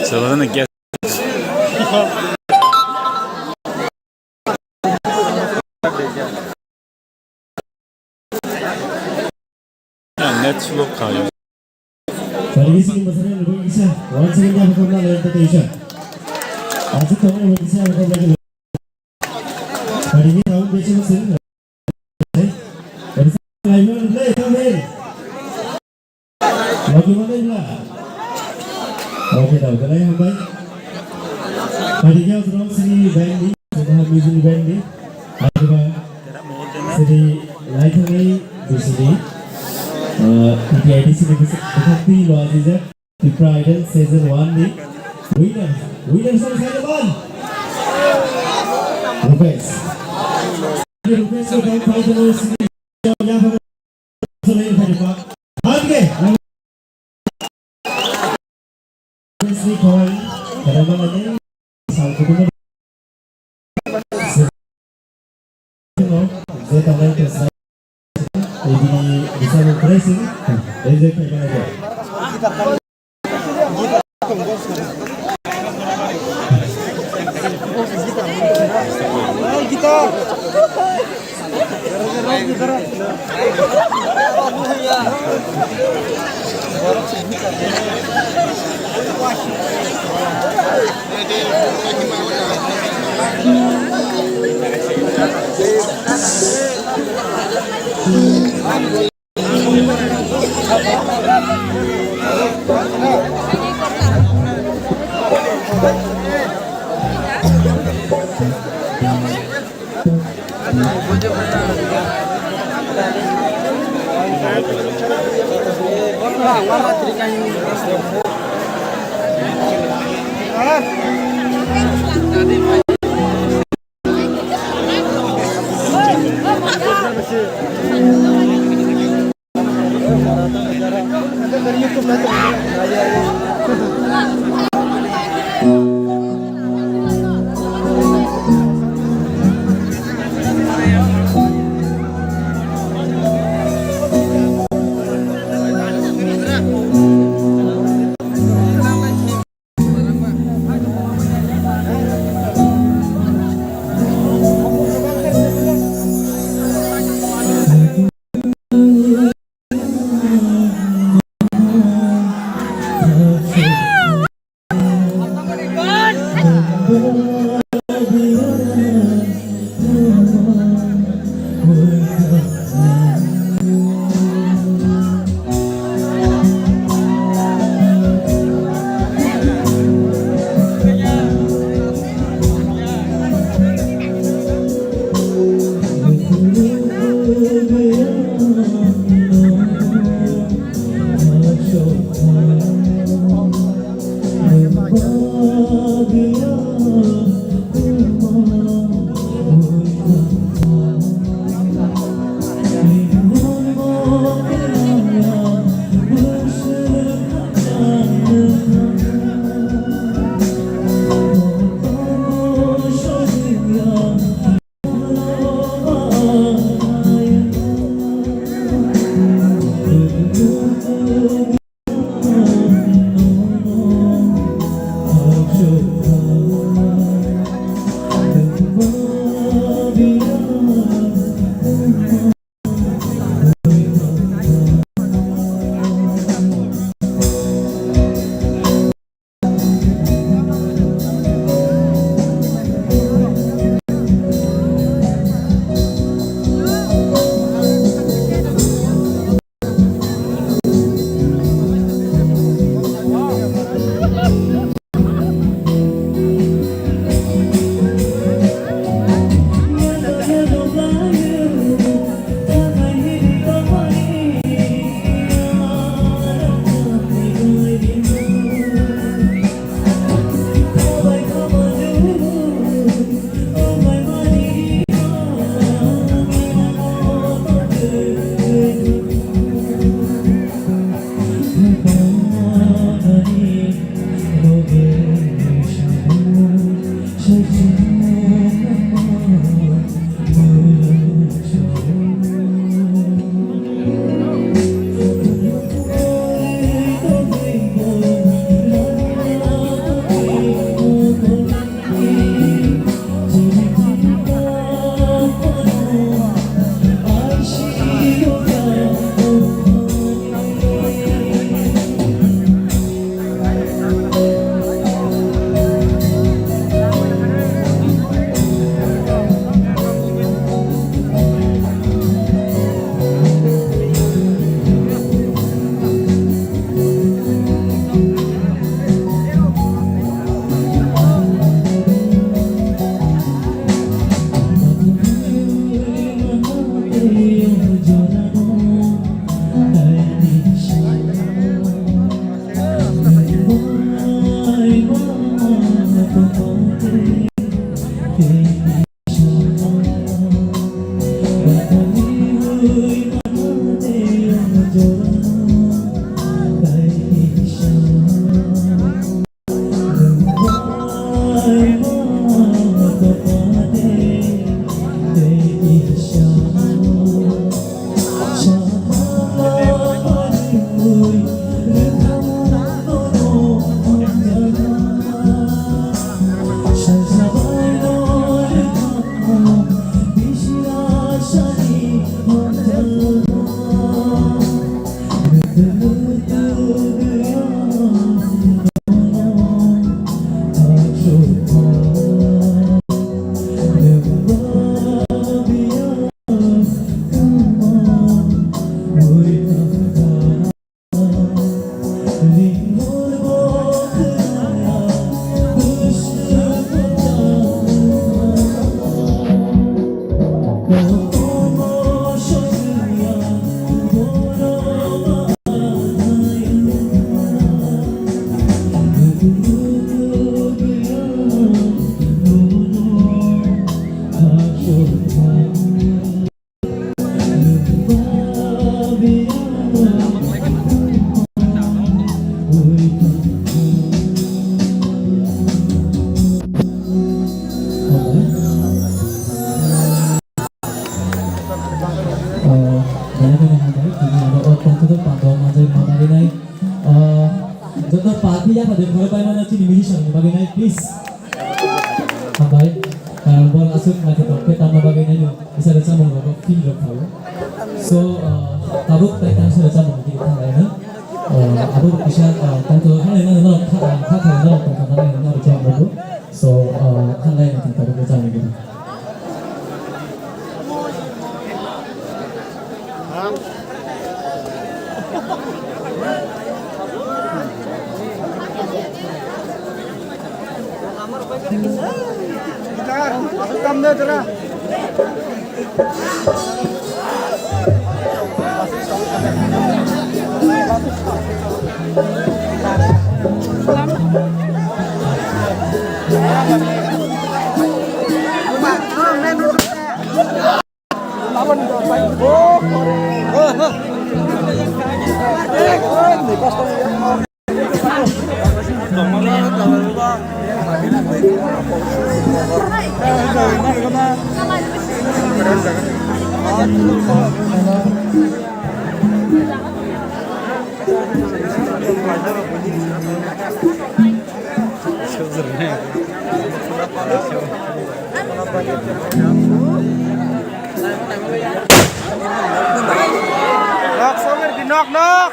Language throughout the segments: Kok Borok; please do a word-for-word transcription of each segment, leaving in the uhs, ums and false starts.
Sebenarnya guest. Net slow kha. Pari isi masare nubung isa. One second ya, bukan lah, yang tadi isa. Asik kamu nubung isa, bukan lagi. Pari ini tahun biasa mesin. Pari ini play, tahun ini. Logi manai bla. Oke, da, belai hambai. Pari ya, terus sini band ni, sama music band ni. Aduh, ba. Sini, lai thangni, di sini. Eh, T T I D sini bisa, bisa ti lo aja. Tipra Idol Season one ni winner, winner song saya ban. Rupesh. Rupesh ko dan five dollars ni ya ba selain tadi pak. Oke. Rupesh ni kawan. Kada mana ni? Sal kutu. Belai kheno hambai, tini aro o tongthokjak pandao manjak ma bagwi nai. Ah, joto party yaphar de phoro bai mano chini musician ni bagwi nai, please. Hambai, karon bol aswk naithothok khe tamo bagwi nai no, isa rwchapmung rogo feel rok phaio. So, ah, tabuk tai tangsa rwchapmung tini thanglai no. Ah, abo kisa, ah, tongthok hanai no, no, kha, kha, kha, no, tongthok hanai no, rwchapmung rogo. So, ah, thanglai no tini tabuk rwchapmung rogo. Nok, sogir di nok, nok.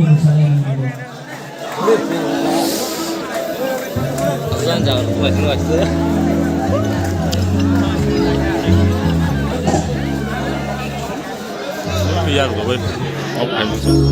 Bini bwskango nang nukgo. Yang bai.